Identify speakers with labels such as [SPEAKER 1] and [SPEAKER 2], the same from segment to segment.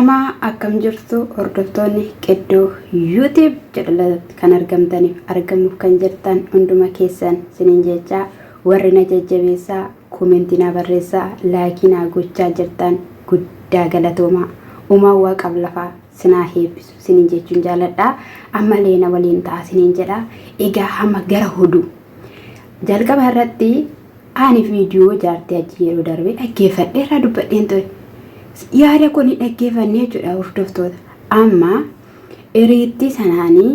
[SPEAKER 1] Ashamaa akkam jirtu hordoftoonni Qidduu YouTube jedhu kan argamtaniif argamuuf kan jirtan hunduma keessan sinin jechaa warri na jajjabeessaa koomentii naa barreessaa laayikii naa gochaa jirtan guddaa galatoomaa uumaan waaqaaf lafaa sinaa heebbisu sinin jechuun jaaladha ammallee na waliin ta'a sinin jedha egaa hamma gara hoduu jalqaba irratti Ani viidiyoo jaartii achi yeroo darbe dhaggeeffadhe irraa dubbadheen ture. Yaada kun hin dhaggeeffanne jechuudha hordoftoota. Amma hiriittii sanaanii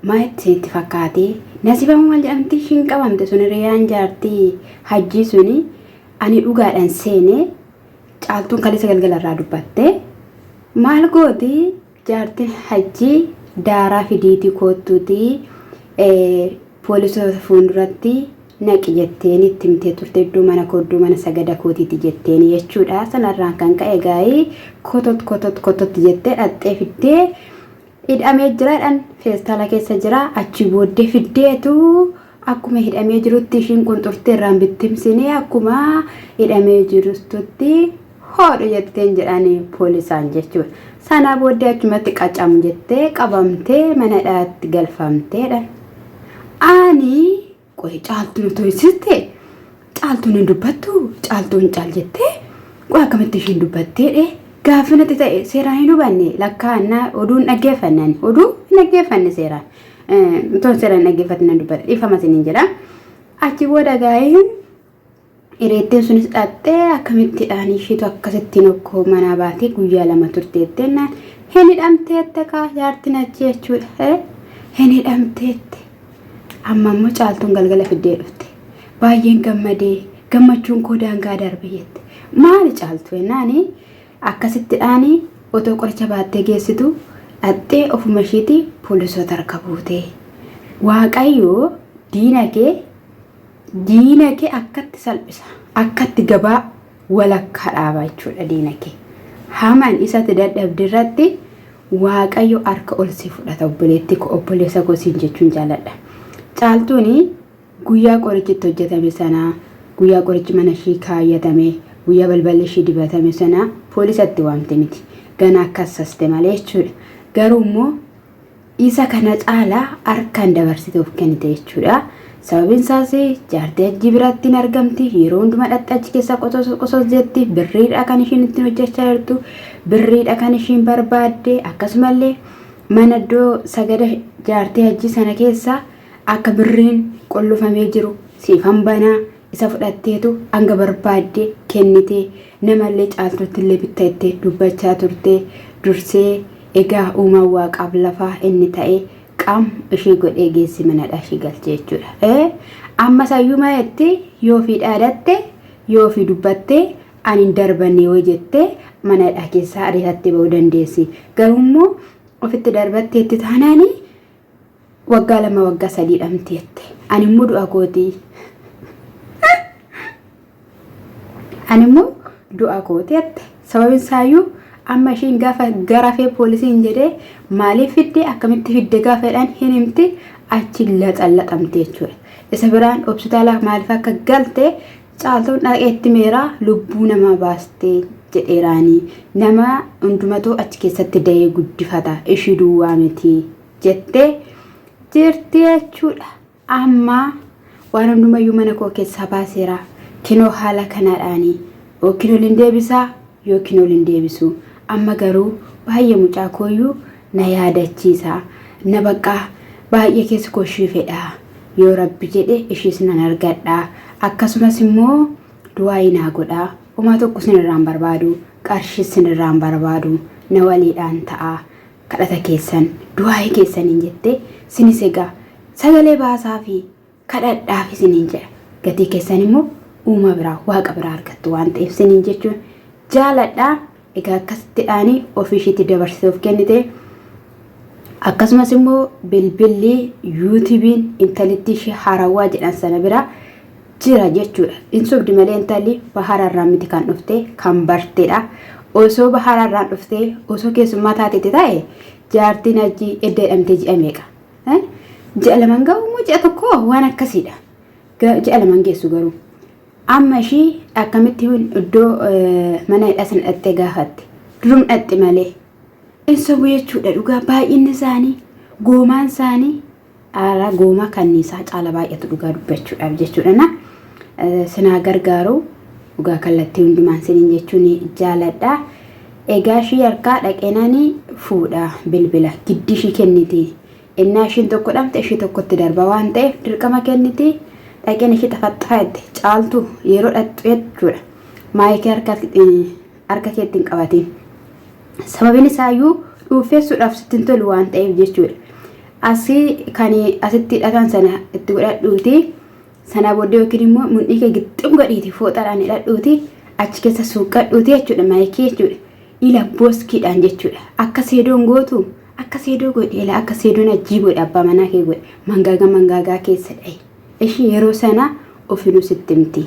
[SPEAKER 1] maa itti itti fakkaatee nasibamu maal jedhamti ishiin qabamte sun hiriyaan jaartii hajjii suni ani dhugaadhaan seene caaltuun kaleessa galgala irraa dubbatte maal gooti jaartiin hajjii daaraa fidiitii koottuutii Poolisoota fuulduratti naqi jetteen itti himtee turte iddoo mana koo iddoo mana sagada kootiiti jetteen jechuudha. Sanarraan kan ka'e gaa'ii kotot kotot kotot jettee dhaxxee fiddee hidhamee jiraadhaan feestaala keessa jira achi booddee fiddeetu akkuma hidhamee jirutti ishiin qunxurtee irraan bittimsinee akkuma hidhamee jirutti hoodhu jetteen jedhanii poolisaan jechuudha. Sanaa booddee achumatti qacam jettee qabamtee mana hidhaatti galfamteedha. Ani qoy caaltuun otoo insiste caaltuun hin dubbattu caaltuun caal jettee qoy akkamitti ishiin dubbatteedhe gaaffii natti ta'e seeraan hin hubanne lakkaa'annaa oduu hin dhaggeeffanne oduu hin dhaggeeffanne seeraan otoo seeraan hin dhaggeeffatin nan dubbadha dhiifama isiniin jedha. Achi booda gaa'een Ireettiin sunis dhaxxee akkamittidhaan ishiitu akkasittiin okkoo manaa baatee guyyaa lama turteettennaan hin hidhamteette kaa jaartiin achi jechuudha. Hin hidhamteette. Amma immoo caaltuun galgala fiddee dhufte. Baay'een gammadee gammachuun koo daangaa darbe jette. Maali caaltu jennaani akkasittidhaan otoo qoricha baattee geessitu dhaxxee ofuma ishiitii poolisoota harka buute. Waaqayyo diina kee Diina kee akkatti salphisa. Akkatti gabaa walakkaa dhaaba jechuudha diina kee. Hamaan isatti dadhabde irratti Waaqayyo harka ol si fudhata obboleetti koo obboleessa koo siin jechuun jaaladha. Caaltuun guyyaa qorichi itti hojjetame sana guyyaa qorichi mana ishii kaayyatame guyyaa balballi ishii dibatame sana poolisatti waamte miti. Ganaa akkas saste malee jechuudha. Garuu immoo Isa kana caalaa harkaan dabarsite of kennite jechuudha. Sababiin isaas jaartii hajjii biratti hin argamti. Yeroo hundumaa dhaqxee achi keessaa qosos qosos jetti. Birriidha kan ishiin ittiin hojjechaa jirtu. Birriidha kan ishiin barbaadde. Akkasumallee mana iddoo sagada jaartii hajjii sana keessa akka birriin qollofamee jiru siifan banaa isa fudhatteetu hanga barbaadde kennite namallee caaltuutti illee bitta jettee dubbachaa turte dursee egaa uumaan waaqaaf lafaa inni ta'e qam ishii godhee geessi manadha ishii galche jechuudha. Amma sayyuu mayetti yoo fi dhaadatte yoo fi dubbatte ani hin darbanne yoo jette manadha keessaa ariifattee ba'uu dandeessi. Garuu immoo ofitti darbatteetti taanaanii Waggaa 2 waggaa 3 dhamti jette. Ani immoo du'a kooti. Ani immoo du'a kooti jette. Sababin isaayyuu amma ishiin gaafa garafee poolisiin jedhee maaliif fidde akkamitti fidde gaafa jedhan hin himti achi laxallaxamte jechuudha. Isa biraan hospitaala maaliif akka galte caaltuun dhaqeetti meeraa lubbuu namaa baastee jedheeraanii nama hundumatuu achi keessatti da'ee guddifata ishii duwwaa miti. jettee jirti jechuudha. Amma waan hundumayyuu mana koo keessaa baaseera. Kinoo haala kanaadhaani yookiin ol hin deebisaa yookiin ol hin deebisu. Amma garuu baay'ee mucaa kooyyuu na yaadachiisa. Na baqqaa baay'ee keessi koo ishii fedha. Yoo rabbi jedhe ishiis nan argadha. Akkasumas immoo du'aayii naa godha. Homaa tokko sinirraan barbaadu qarshii sinirraan barbaadu na waliidhaan ta'a. Kadhata keessan du'aa'ii keessaniin jettee sinis egaa sagalee baasaa fi kadhadhaaf isiniin jedha. Gatii keessan immoo uumaa biraa waaqa biraa argattu waan ta'eef isiniin jechuun jaaladha. Egaa akkasittidhaanii ofii ishiitti dabarsitee of kennite. Akkasumas immoo bilbilli yuutuubiin intalitti ishee harawwaa jedhan sana bira jira jechuudha. In sobdi malee intalli bahararraa miti kan dhufte kan bartedha. Osoo bahararraan dhuftee osoo keessummaa taatetti ta'e jaartiin hajjii edda jedhamtee ji'a meeqa? Ji'a laman ga'u immoo ji'a tokko waan akkasiidha. Ji'a laman geessu garuu. Amma ishii akkamitti iddoo mana hidhaa sana dhattee gaafatte. Durum dhaqxi malee. In sobu jechuudha dhugaa baay'inni isaanii goomaan isaanii Aaraa goomaa kanniisaa caala baay'atu dhugaa dubbachuudhaaf jechuudha na sinaa gargaaru dhugaa kallattii hundumaan sinin jechuun jaaladha. Egaa ishii harkaa dhaqeenani fuudha bilbila giddi ishii kenniti. Innaa ishiin tokko dhabte ishii tokkotti darba waan ta'eef dirqama kenniti dhaqeen ishii tafaxxafa jette caaltu yeroo dhaqxu jechuudha. Maayikii harka keetti hin qabatiin. Sababiin isaayyuu dhuuffeessuudhaaf sitti hin tolu waan ta'eef jechuudha. Asii kan asitti hidhatan sana itti godhadhuuti. Sana booddee yookiin immoo mudhii kee gixxim godhiiti fooxaadhaan hidhadhuuti achi keessa suuqqadhuuti jechuudha maayikii jechuudha. Ila booskiidhaan jechuudha. Akka seedoon gootu akka seedoo godhi ila akka seedoon ajjii godhe abbaa manaa kee godhe mangaagaa mangaagaa keessa dhahi. Ishii yeroo sana ofinuu sitti himti.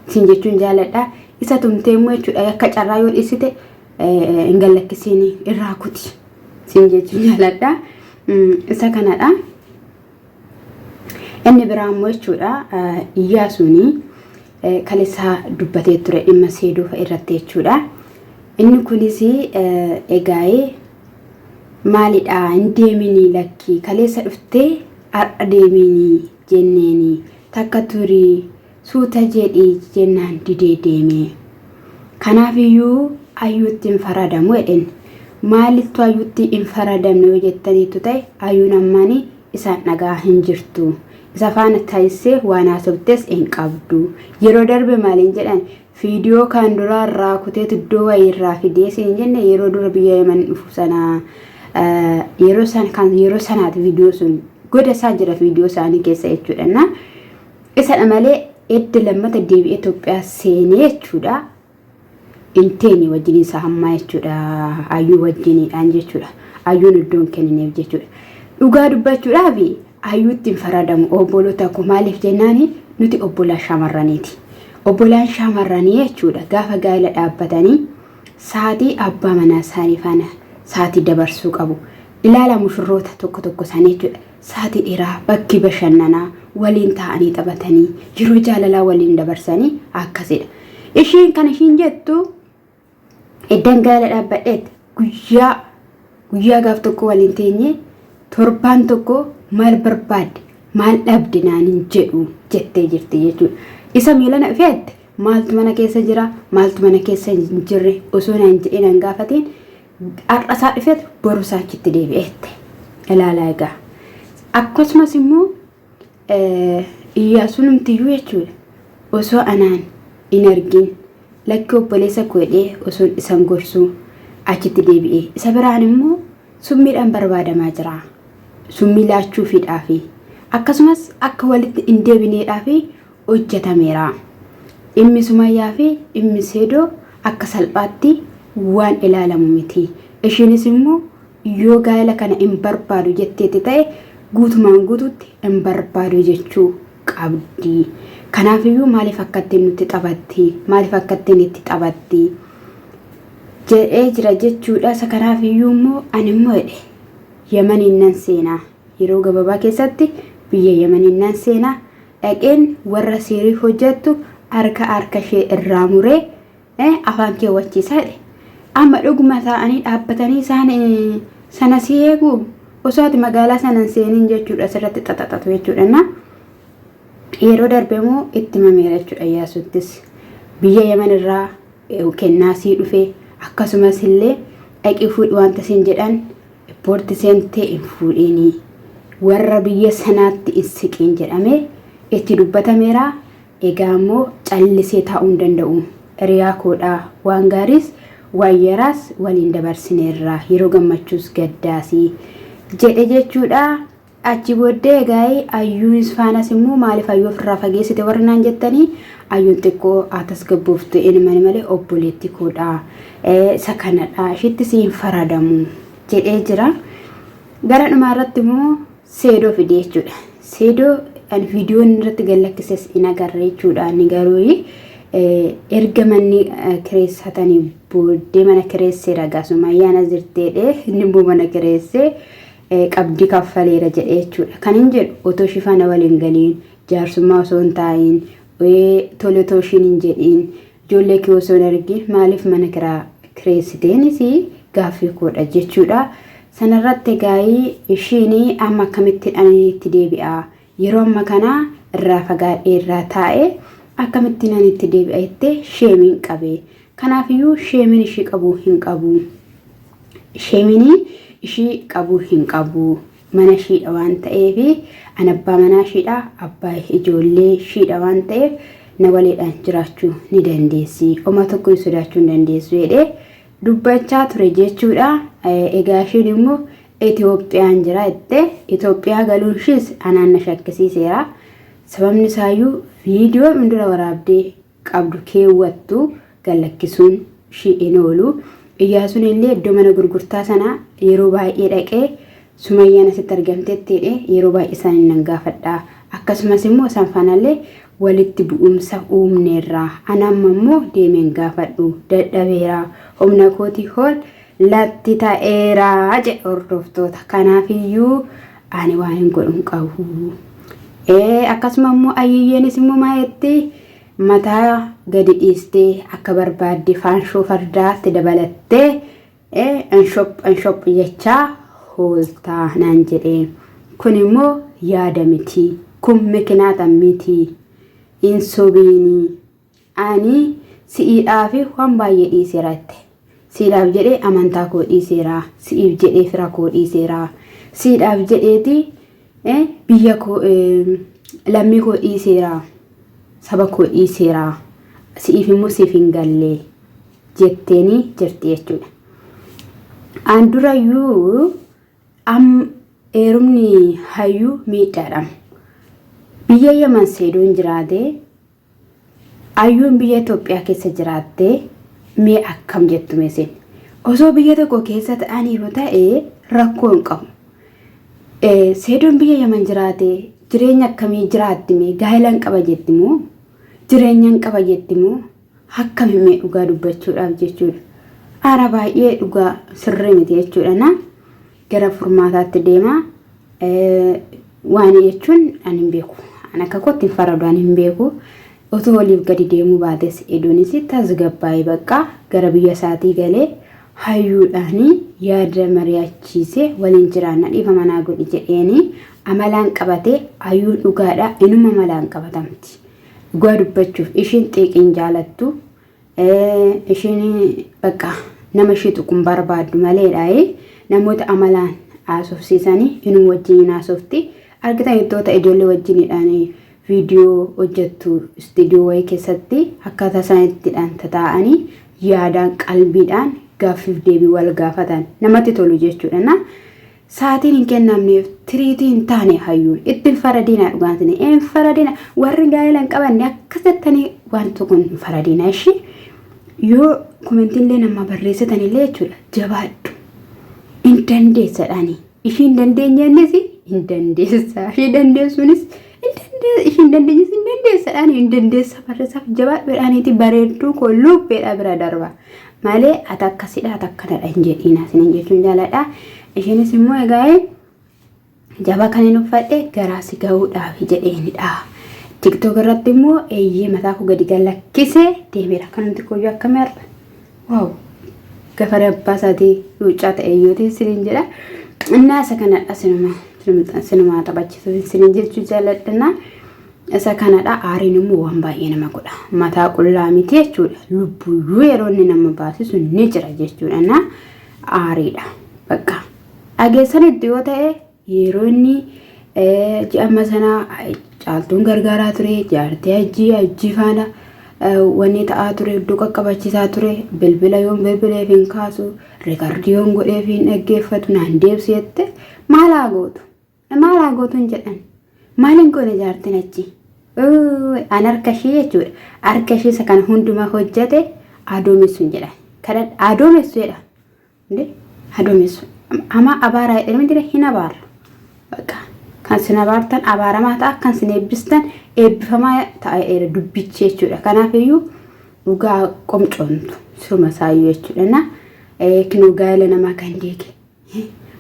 [SPEAKER 1] Siin jechuun jaaladha. Isa tumtee immoo jechuudha akka carraa yoo dhiisite hin gallakkisiin irraa kuti. Siin jechuun jaaladha. Isa kanadha. Inni biraa immoo jechuudha Iyyaasuun kaleessaa dubbatee ture dhimma seedoo fa'a irratti jechuudha. Inni kunis egaa maalidha hin deeminii lakkii kaleessa dhuftee har'a deeminii jenneeni takka turii Suuta jedhi jennaan didee deeme. Kanaaf iyyuu ayyuutti hin faradamu jedhen. Maalittu ayyuutti hin faradamne yoo jettaniittu ta'e ayyuun ammaani isaan dhagaa hin jirtu. Isa faana taessee waan haasoftes hin qabdu. Yeroo darbe maaliin jedhan fiidiyoo kan duraa irraa kuteetu iddoo wayii irraa fidee siin jenne yeroo dura biyya Yaman dhufu sana yeroo sana kan yeroo sanaati viidiyoo sun goda isaa jira viidiyoo isaanii keessa jechuudha. Isadha malee edda lammata deebi'ee Itoophiyaa seenee jechuudha. Hin teenye wajjin isaa hammaa jechuudha. Ayyuu wajjiniidhaan jechuudha. Ayyuun iddoo hin kennineef jechuudha. Dhugaa dubbachuudhaaf ayyuutti hin faradamu obboloota koo maaliif jennaani nuti obbolaa shamarraniiti. Obbolaan shamarranii jechuudha gaafa gaa'ela dhaabbatanii sa'aatii abbaa manaa isaanii faana sa'aatii dabarsuu qabu. Ilaala mushurroota tokko tokko isaanii jechuudha. Sa'aatii dheeraa bakki bashannanaa waliin taa'anii taphatanii yeroo jaalalaa waliin dabarsanii akkasidha. Ishiin kan ishiin jettu eddan gaala dhaabbadheetti guyyaa guyyaa gaaf tokko waliin teenyee torbaan tokko maal barbaadde maal dhabde naan hin jedhu jettee jirti jechuudha. Isa miila na dhufeette maaltu mana keessa jira maaltu mana keessa hin jirre osoo naan jedhee nan gaafatiin Har'a isaa dhufeet boru isaa achitti deebi'eette. Ilaalaa egaa. Akkasumas immoo Iyyaasuun numtiyyuu jechuudha. Osoo anaan hin argin lakki obboleessa koo jedhee osoo isan gorsuu achitti deebi'e. Isa biraan immoo summiidhaan barbaadamaa jira. Summii laachuufiidhaafi akkasumas akka walitti hin deebineedhaafi hojjetameera. Dhimmi Sumayyaa fi dhimmi Seedoo akka salphaatti waan ilaalamu miti. Ishiinis immoo yoo gaa'ela kana hin barbaadu jetteetti ta'e guutumaan guutuutti hin barbaadu jechuu qabdi. Kanaafiyyuu maaliif akkattiin nutti taphatti? Maaliif akkattiin itti taphatti? Jedhee jira jechuudha. Isa kanaafiyyuu immoo ani immoo jedhe Yamaniin nan seenaa. Yeroo gabaabaa keessatti biyya Yamaniin nan seenaa. Dhaqeen warra siiriif hojjettu harka harka ishee irraa muree afaan keewwachiisa jedhe. Amma dhuguma taa'anii dhaabbatanii isaan sana si eegu osoo ati magaalaa sana hin seeniin jechuudha asirratti xaxaxatu jechuudha. Na yeroo darbe immoo itti himameera jechuudha Iyyaasuuttis biyya Yaman irraa kennaa sii dhufe akkasumas illee dhaqii fuudhi wanta siin jedhan Poorti seentee hin fuudhiinii warra biyya sanaatti hin siqiin jedhamee itti dubbatameera. Egaa immoo callisee taa'uu hin danda'u. Hiriyaa koodha. Waan gaariis waan yaraas waliin dabarsineerra. Yeroo gammachuus gaddaasi jedhe jechuudha. Achi booddee egaa ayyuunis faanas immoo maaliif ayyuu ofirraa fageessite warri naan jettanii ayyuun xiqqoo haa tasgabbooftu ilmani malee obboleetti koodha. Isa kanadha ishiitti si hin faradamu jedhee jira. Gara dhumaa irratti immoo seedoo fide jechuudha. Seedoo ani viidiyoon irratti gad lakkises hin agarre jechuudha. Inni garuu erga manni kireessatanii booddee mana kireesseera gaasumayyaan as jirteedhe inni immoo mana kireessee. Qabdii kaffaleera jedhe jechuudha. Kan hin jedhu otoo ishii faana waliin galiin jaarsummaa osoo hin taa'iin tole otoo ishiin hin jedhiin ijoollee kee osoo hin argin maaliif mana kiraa kireessiteenis gaaffii koodha jechuudha. Sanarratti egaayii ishiin amma akkamittiin ani itti deebi'a yeroo amma kana irraa fagaadhee irraa taa'e akkamittiin ani itti deebi'a jettee sheemiin qabe. Kanaafiyyuu sheemiin ishii qabu hin qabu. Sheemiin ishii qabu hin qabu. Mana ishiidha waan ta'eef an abbaa manaa ishiidha abbaa ijoollee ishiidha waan ta'eef na waliidhaan jiraachuu ni dandeessi. Oma tokko hin sodaachuu hin dandeessu jedhee dubbachaa ture jechuudha. Egaa ishiin immoo Itoophiyaan jira jettee Itoophiyaa galuun ishiis anaan na shakkisiiseera. Sababni isaayyuu viidiyoo dura waraabdee qabdu keewwattu gallakkisuun ishii hin oolu. Iyyaasuun illee iddoo mana gurgurtaa sana yeroo baay'ee dhaqee Sumayyaan asitti argamteetti jedhee yeroo baay'ee isaaniin nan gaafadha. Akkasumas immoo isaan faanallee walitti bu'umsa uumneerra. Ana amma immoo deemeen gaafadhu dadhabeera. Humna kootii ol latti ta'eera jedhe hordoftoota. Kanaafiyyuu ani waan hin godhu hin qabu. Akkasuma immoo ayyiyyeenis immoo maayetti mataa gadi dhiistee akka barbaadde faanshoo fardaatti dabalattee anshop anshop jechaa hooltaa naan jedhe. Kun immoo yaada miti. Kun mikinaata miti. Hin sobiinii. Ani si'iidhaaf waan baay'ee dhiiseera jette. Siidhaaf jedhee amantaa koo dhiiseera. Si'iif jedhee fira koo dhiiseera. Siidhaaf jedheeti biyya koo lammii koo dhiiseera. Saba koo dhiiseera. Si'iif immoo siif hin galle jetteeni jirti jechuudha. An durayyuu am heerumni hayyuu miidhaadha. Biyya Yaman seedoon jiraate Ayyuun biyya Itoophiyaa keessa jiraattee mee akkam jettu mee isin? Osoo biyya tokko keessa ta'aniiru ta'ee rakkoo hin qabu. Seedoon biyya Yaman jiraate jireenya akkamii jiraatti mee gaa'ela hin qaba jetti moo jireenya hin qaba jetti moo akkami mee dhugaa dubbachuudhaaf jechuudha. Ara baay'ee dhugaa sirrii miti jechuudha na gara furmaataatti deema. Waan jechuun ani hin beeku. Ani akka kootti hin faradu ani hin beeku. Otoo waliif gadi deemuu baates Eduunis tasgabbaa'ee bakka gara biyya isaatii galee hayyuudhaan yaada mari'achiisee waliin jiraanna dhiifama naa godhi jedheeni amalaan qabatee hayyuun dhugaadha inuma amalaan qabatamti. Dhugaa dubbachuuf ishiin xiiqiin jaalattu Ishiin bakka nama ishii tuqu hin barbaaddu maleedha. Namoota amalaan haasofsiisanii inuma wajjin haasofti. Argitan ittoota ijoollee wajjinidhaan viidiyoo hojjettu istiidiyoo wayii keessatti akkaataa isaan ittidhaan tataa'anii yaadaan qalbiidhaan gaaffiif deebii wal gaafatan namatti tolu jechuudha. Na sa'aatiin hin kennamneef tiriitii hin taane hayyuun itti hin faradiina dhugaan isin hin faradiina warri gaa'ela hin qabanne akkas jettanii waan tokko hin faradiina ishii yoo komentiillee nama barreessitan illee jechuudha jabaadhu hin dandeessadhaani ishii hin dandeenyeennis hin dandeessa ishii dandeessuunis ishii hin dandeenyes hin dandeessadhaani hin dandeessa barreessaaf jabaadhuudhaaniiti bareedduu koo lubbeedha bira darba. Malee ati akkasidha ati akkanadha hin jedhiina isiniin jechuun jaaladha. Isheenis immoo egaa jaba kan hin uffadhe garaa si gahuudhaaf jedheenidha. TikTok irratti immoo eeyyee mataa koo gadi galakkisee deemeera. Kanumti kooyyuu akkamii har'a? Waaw! Gafaree abbaa isaatii luuccaa ta'e iyyootii isiniin jedha. Innaa isa kanadha sinuma sinumaa taphachiisuuf isiniin jechuu jaaladha. Isa kanadha aariin immoo waan baay'ee nama godha. Mataa qullaa miti jechuudha. Lubbuyyuu yeroo inni nama baasisu ni jira jechuudha. Na aariidha. Bakka dhageessanitti yoo ta'e yeroo inni ji'a sanaa caaltuun gargaaraa ture jaartii hajjii hajjii faana wanni ta'aa ture iddoo qaqqabachiisaa ture bilbila yoon bilbileef hin kaasu rikardii yoon godheef hin dhaggeeffatu naan deebisi jette maal haa gootu. Maal haa gootu hin jedhan. Maal hin goone jaartiin achi. An harka ishee jechuudha. Harka ishee isa kana hundumaa hojjete adoomessu hin jedhan. Kadhadha adoomessu jedha. Inde adoomessu. Ama abaaraa jedhanii jira hin abaarra. Bakka kan sin abaartan abaaramaa ta'a kan sin eebbistan eebbifamaa ta'a jedheera dubbichi jechuudha. Kanaaf iyyuu dhugaa qomcoontu siruma isaayyuu jechuudha. Na kinoo gaa'ela namaa kan diige.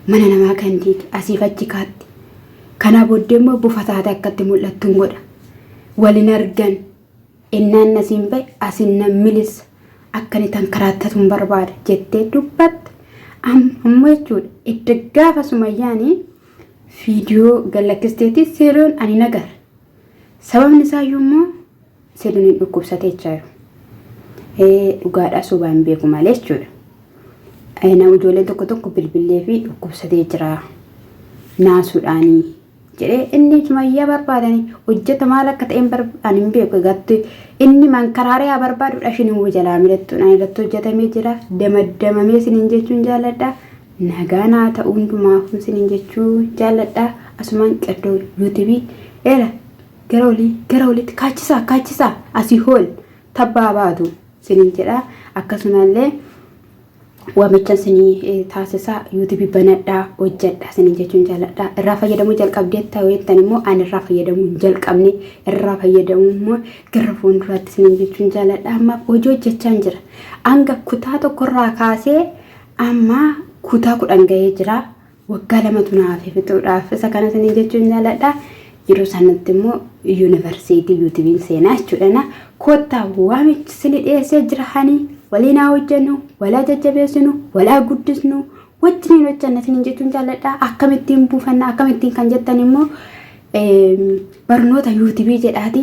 [SPEAKER 1] Mana namaa kan diige asiif achi kaatti. Kanaa booddee immoo bufa taate akkatti mul'attu hin godha. Walin argan. Innaan nasiin bahe asin nan milissa. Akka inni tankaraattatu hin barbaada jettee dubbatte. Amma jechuudha edda gaafa sumayyaanii viidiyoo gallakkisteetti seeroon ani nagar. Sababni isaayyuu immoo seeroon hin dhukkubsatee jira. Dhugaadhaa sobaa hin beeku malee jechuudha. Nama ijoolleen tokko tokko bilbilee fi dhukkubsatee jira naasuudhaanii jedhee inni sumayyaa barbaadanii hojjeta maal akka ta'e ani hin beeku egaatti inni mankaraaree haa barbaadudha ishiin immoo jalaa milattuun ani irratti hojjetamee jira damaddamamee isiniin jechuun jaalladha nagaa naa ta'u hundumaafuu isiniin jechuu jaalladha asumaan qeddoo yuutuubii eera gara olii gara olitti kaachisaa kaachisaa asii hool tabbaa baatu isiniin jedha akkasumallee waamicha isinii taasisaa yuutuubii banadhaa hojjedha isiniin jechuun jaalladha. Irraa fayyadamuu jalqabdeetta yoo jettan immoo ani irraa fayyadamuu hin jalqabne irraa fayyadamuu immoo gara fuulduraatti isiniin jechuun jaalladha. Ammaaf hojii hojjechaa hin jira. Hanga kutaa tokkorraa kaasee amma kutaa 10 gahee jira. Waggaa lamatu na hafe fixuudhaaf isa kana isiniin jechuun jaalladha. Yeroo sanatti immoo yuunivarsiitii yuutuubiin seenaa jechuudha. Kottaa waamichi isinii dhiyeessee jira hani waliin haa hojjennu, walaa jajjabeessinu, walaa guddisnu, wajjiniin hojjenna isiniin jechuun jaalladha. Akkamittiin buufanna, akkamittiin kan jettan immoo barnoota yuutuubii jedhaati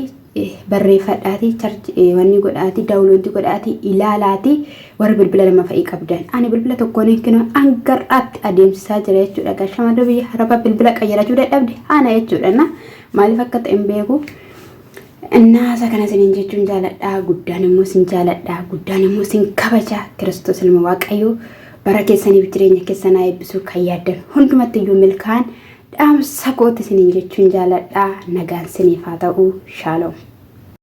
[SPEAKER 1] barreeffadhaati charji wanni godhaati daawuloonti godhaati ilaalaati warri bilbila lama fa'ii qabdan ani bilbila tokkoon hin kinu hangar'aatti adeemsisaa jira jechuudha gaa shamarri biyya arabaa bilbila qayyarachuu dadhabde ana jechuudha na maaliif akka ta'e hin beeku Naasa kana isiniin jechuun jaaladha guddaan immoo isin jaaladha guddaan immoo isin kabaja Kiristoos ilma Waaqayyoo bara keessaniif jireenya keessan haa eebbisu kan yaaddan hundumatti iyyuu milkaa'an dhaamsa kooti isiniin jechuun jaaladha nagaan isiniif haa ta'u shaaloom.